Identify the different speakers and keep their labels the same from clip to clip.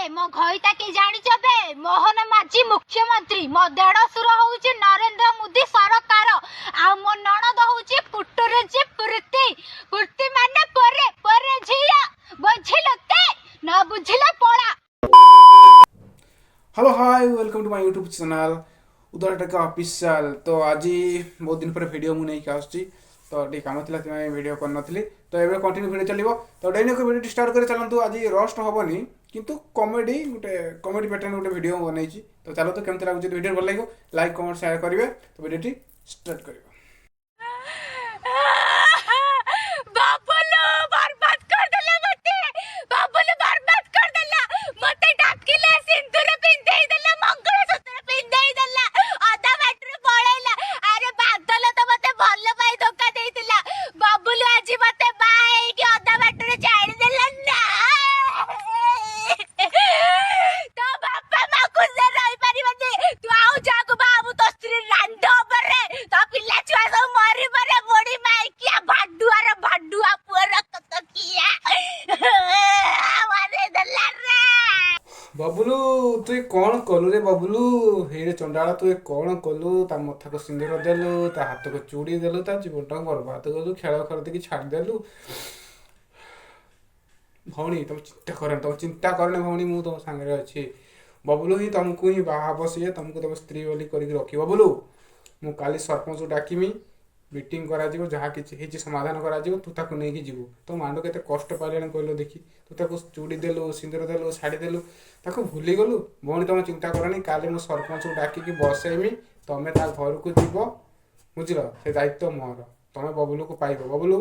Speaker 1: ମୋ ଘଇତା କିଏ ଜାଣିଛ ବେ? ମୋହନ ମାଝୀ ମୁଖ୍ୟମନ୍ତ୍ରୀ, ମୋ ଦେଢଶୁର ହଉଛି ନରେନ୍ଦ୍ର ମୋଦି ସରକାର, ଆଉ ମୋ ନଣଦ ହଉଛି ପୁଟୁରୁଜି ପୂର୍ତ୍ତି। ପୂର୍ତ୍ତି ମାନେ ପରେ ପରେ ଝିଅ, ବୁଝିଲୁ ତେ? ନ ବୁଝିଲେ ପଳା।
Speaker 2: Hello, hi, welcome to my YouTube channel ଉଦୟଟକା official. ତ ଆଜି ବହୁତ ଦିନ ପରେ ଭିଡ଼ିଓ ମୁଁ ନେଇକି ଆସୁଛି। ତ ଟିକେ କାମ ଥିଲା, ସେଥିପାଇଁ ଭିଡ଼ିଓ କରିନଥିଲି। ତ ଏବେ କଣ୍ଟିନ୍ୟୁ ଭିଡ଼ିଓ ଚାଲିବ। ତ ଡେଇନିକ ଭିଡ଼ିଓଟି ଷ୍ଟାର୍ଟ କରି ଚାଲନ୍ତୁ। ଆଜି ରଷ୍ଟ ହେବନି, କିନ୍ତୁ କମେଡ଼ି, ଗୋଟେ କମେଡ଼ି ପ୍ୟାଟର୍ନ ଗୋଟେ ଭିଡ଼ିଓ ବନେଇଛି। ତ ଚାଲନ୍ତୁ, କେମିତି ଲାଗୁଛି? ଭିଡ଼ିଓ ଭଲ ଲାଗିବ, ଲାଇକ୍, କମେଣ୍ଟ, ସେୟାର କରିବେ। ତ ଭିଡ଼ିଓଟି ଷ୍ଟାର୍ଟ କରିବା।
Speaker 1: ବାବୁଲୁ ବର୍ବାଦ କରିଦେଲା ମତେ। ବାବୁଲୁ ବର୍ବାଦ କରିଦେଲା ମତେ। ଡାକିଲା, ସିନ୍ଦୁର ପିନ୍ଧେଇ ଦେଲା, ମଙ୍ଗଳସୂତ୍ର ପିନ୍ଧେଇ ଦେଲା, ଅଧା ବାଟରୁ ପଳେଇଲା। ଆରେ ବାଦଲ ତ ମତେ ଭଲ ପାଇ ଧୋକା ଦେଇଥିଲା, ବାବୁଲୁ ଆଜି ମତେ ବାହା ହେଇକି ଅଧା ବାଟରେ ଛାଡ଼ିଦେଲା। ନା, ତୋ ବାପା ମା ଖୁସିରେ ରହିପାରିବନି। ତୁ ଆଉ ଯାହାକୁ ବାହା ହବୁ, ତୋ ସ୍ତ୍ରୀ ରାଣ୍ଡ ହବରେ, ତୋ ପିଲା ଛୁଆ ସବୁ ମରିବରେ। ବୁଢୀ ମାଇକିଆ ଭାଡୁଆର ଭାଡୁଆ ପୁଅର କତକିଆ ମାରିଦେଲା ରେ।
Speaker 2: ବବୁଲୁ, ତୁ ଏ କ'ଣ କଲୁ ରେ ବବୁଲୁ? ହେଇରେ ଚଣ୍ଡାଳ, ତୁ ଏ କ'ଣ କଲୁ? ତା ମଥାକୁ ସିନ୍ଦୁର ଦେଲୁ, ତା ହାତକୁ ଚୁଡ଼ି ଦେଲୁ, ତା ଜୀବନଟାକୁ ବର୍ବାଦ କଲୁ, ଖେଳ କରିଦେଇକି ଛାଡ଼ିଦେଲୁ। ଭଉଣୀ, ତମେ ଚିନ୍ତା କରନି, ତମେ ଚିନ୍ତା କରନି ଭଉଣୀ, ମୁଁ ତମ ସାଙ୍ଗରେ ଅଛି। ବବୁଲୁ ହିଁ ତମକୁ ହିଁ ବାହା ହବ, ସିଏ ତମକୁ ତମ ସ୍ତ୍ରୀ ବୋଲି କରିକି ରଖିବ। ବବୁଲୁ, ମୁଁ କାଲି ସରପଞ୍ଚକୁ ଡାକିମି, ମିଟିଂ କରାଯିବ, ଯାହା କିଛି ହେଇଛି ସମାଧାନ କରାଯିବ। ତୁ ତାକୁ ନେଇକି ଯିବୁ। ତୋ ମାଣ୍ଡୁ କେତେ କଷ୍ଟ ପାଇଲାଣି କହିଲୁ ଦେଖି। ତୁ ତାକୁ ଚୁଡ଼ି ଦେଲୁ, ସିନ୍ଦୁର ଦେଲୁ, ଶାଢ଼ୀ ଦେଲୁ, ତାକୁ ଭୁଲିଗଲୁ। ଭଉଣୀ, ତମେ ଚିନ୍ତା କରନି, କାଲି ମୁଁ ସରପଞ୍ଚକୁ ଡାକିକି ବସେଇମି, ତମେ ତା ଘରକୁ ଯିବ, ବୁଝିଲ? ସେ ଦାୟିତ୍ୱ ମୋର। ତମେ ବବୁଲୁକୁ ପାଇବ। ବବୁଲୁ,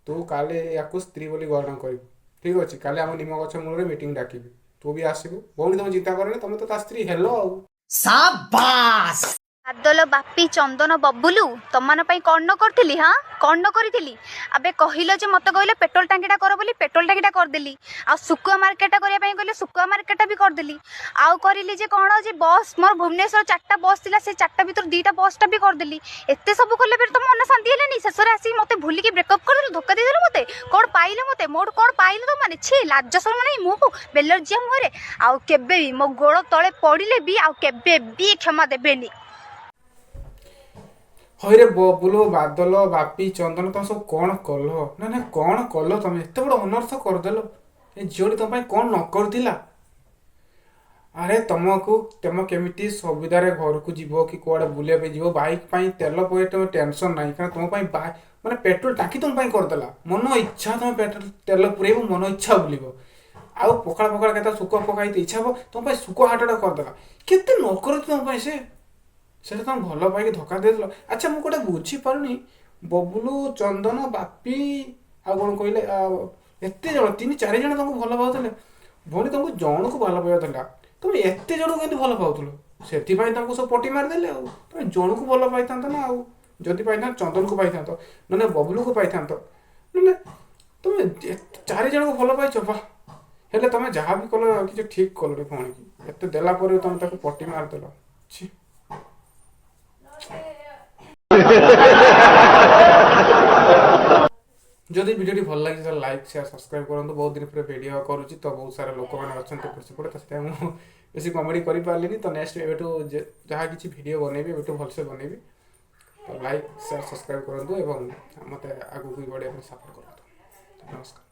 Speaker 2: ତୁ କାଲି ୟାକୁ ସ୍ତ୍ରୀ ବୋଲି ଗ୍ରହଣ କରିବୁ, ଠିକ୍ ଅଛି? କାଲି ଆମ ନିମ ଗଛ ମୂଳରେ ମିଟିଂ ଡାକିବି, ତୁ ବି ଆସିବୁ। ଭଉଣୀ, ତମେ ଚିନ୍ତା କରନି, ତମେ ତ ତା ସ୍ତ୍ରୀ ହେଲ ଆଉ।
Speaker 1: ବାଦଲ, ବାପି, ଚନ୍ଦନ, ବବୁଲୁ, ତମାନ ପାଇଁ କଣ ନ କରିଥିଲି? ହଁ, କଣ ନ କରିଥିଲି? ଆବେ କହିଲ ଯେ ମତେ କହିଲେ ପେଟ୍ରୋଲ ଟାଙ୍କିଟା କର ବୋଲି, ପେଟ୍ରୋଲ ଟାଙ୍କିଟା କରିଦେଲି। ଆଉ ଶୁକୁଆ ମାର୍କେଟଟା କରିବା ପାଇଁ କହିଲେ, ଶୁକୁଆ ମାର୍କେଟଟା ବି କରିଦେଲି। ଆଉ କରିଲି ଯେ କଣ ଯେ ବସ୍, ମୋର ଭୁବନେଶ୍ୱର ଚାରିଟା ବସ୍ ଥିଲା, ସେ ଚାରିଟା ଭିତରୁ 2ଟା ବସ୍ଟା ବି କରିଦେଲି। ଏତେ ସବୁ କଲେ ବି ତ ମନ ଶାନ୍ତି ହେଲାନି। ଶେଷରେ ଆସିକି ମତେ ଭୁଲିକି ବ୍ରେକଅପ୍ କରିଦେଲୁ, ଧୋକା ଦେଇଦେଲୁ ମତେ। କଣ ପାଇଲ ମତେ? ମୋଠୁ କଣ ପାଇଲ ତମାନେ? ଛି, ଲାଜ ଶରମ ନାହିଁ ମୁହଁକୁ, ବେଲଜ୍ଜିଆ ମୁହଁରେ। ଆଉ କେବେ ବି ମୋ ଗୋଡ଼ ତଳେ ପଡ଼ିଲେ ବି ଆଉ କେବେ ବି କ୍ଷମା ଦେବେନି।
Speaker 2: ହଇରେ ବବୁଲୁ, ବାଦଲ, ବାପି, ଚନ୍ଦନ, ତମେ ସବୁ କ'ଣ କଲ? ନା ନା, କ'ଣ କଲ ତମେ? ଏତେ ବଡ଼ ଅନର୍ଥ କରିଦେଲ। ଏ ଝିଅଟି ତମ ପାଇଁ କ'ଣ ନ କରିଥିଲା? ଆରେ ତମକୁ, ତମେ କେମିତି ସୁବିଧାରେ ଘରକୁ ଯିବ କି କୁଆଡ଼େ ବୁଲିବା ପାଇଁ ଯିବ, ବାଇକ୍ ପାଇଁ ତେଲ ପକେଇ ତମେ ଟେନସନ୍ ନାହିଁ, କାରଣ ତମ ପାଇଁ ମାନେ ପେଟ୍ରୋଲ ଟାଙ୍କି ତମ ପାଇଁ କରିଦେଲା। ମନ ଇଚ୍ଛା ତମେ ପେଟ୍ରୋଲ ତେଲ ପୁରେଇବ, ମନ ଇଚ୍ଛା ବୁଲିବ। ଆଉ ପଖାଳ ପଖାଳ କେତେ ଶୁଖୁଆ ପକାଇ ଇଚ୍ଛା ହବ, ତମ ପାଇଁ ଶୁଖୁଆ ହାଟଟା କରିଦେଲା। କେତେ ନ କରିଛି ତମ ପାଇଁ ସେ? ସେଟା ତମେ ଭଲ ପାଇକି ଧୋକା ଦେଇଦେଲ। ଆଚ୍ଛା, ମୁଁ ଗୋଟେ ବୁଝିପାରୁନି, ବବୁଲୁ, ଚନ୍ଦନ, ବାପି ଆଉ କ'ଣ କହିଲେ, ଆଉ ଏତେ ଜଣ, ତିନି ଚାରି ଜଣ ତମକୁ ଭଲ ପାଉଥିଲେ। ଭଉଣୀ, ତମକୁ ଜଣକୁ ଭଲ ପାଇବା ଥିଲା, ତମେ ଏତେ ଜଣକୁ କେମିତି ଭଲ ପାଉଥିଲ? ସେଥିପାଇଁ ତମକୁ ସବୁ ପଟି ମାରିଦେଲେ। ଆଉ ତମେ ଜଣକୁ ଭଲ ପାଇଥାନ୍ତ ନା, ଆଉ ଯଦି ପାଇଥାନ୍ତ ଚନ୍ଦନକୁ ପାଇଥାନ୍ତ, ନହେଲେ ବବୁଲୁକୁ ପାଇଥାନ୍ତ। ନହେଲେ ତମେ ଚାରି ଜଣକୁ ଭଲ ପାଇଛ ବା। ହେଲେ ତମେ ଯାହା ବି କଲ କିଛି ଠିକ୍ କଲନି ଭଉଣୀକି। ଏତେ ଦେଲା ପରେ ବି ତମେ ତାକୁ ପଟି ମାରିଦେଲ, ଛି। ଯଦି ଭିଡ଼ିଓଟି ଭଲ ଲାଗିଛି, ତାହେଲେ ଲାଇକ୍, ସେୟାର, ସବସ୍କ୍ରାଇବ୍ କରନ୍ତୁ। ବହୁତ ଦିନ ପରେ ଭିଡ଼ିଓ କରୁଛି, ତ ବହୁତ ସାରା ଲୋକମାନେ ଅଛନ୍ତି ଏପଟ ସେପଟ, ତ ସେଥିପାଇଁ ମୁଁ ବେଶୀ କମେଡ଼ି କରିପାରିଲିନି। ତ ନେକ୍ସଟ ଏବେଠୁ ଯାହା କିଛି ଭିଡ଼ିଓ ବନେଇବି, ଏବେଠୁ ଭଲସେ ବନେଇବି। ତ ଲାଇକ୍, ସେୟାର, ସବସ୍କ୍ରାଇବ୍ କରନ୍ତୁ ଏବଂ ମୋତେ ଆଗକୁ ବି ବଢ଼ିବା ପାଇଁ ସପୋର୍ଟ କରନ୍ତୁ। ନମସ୍କାର।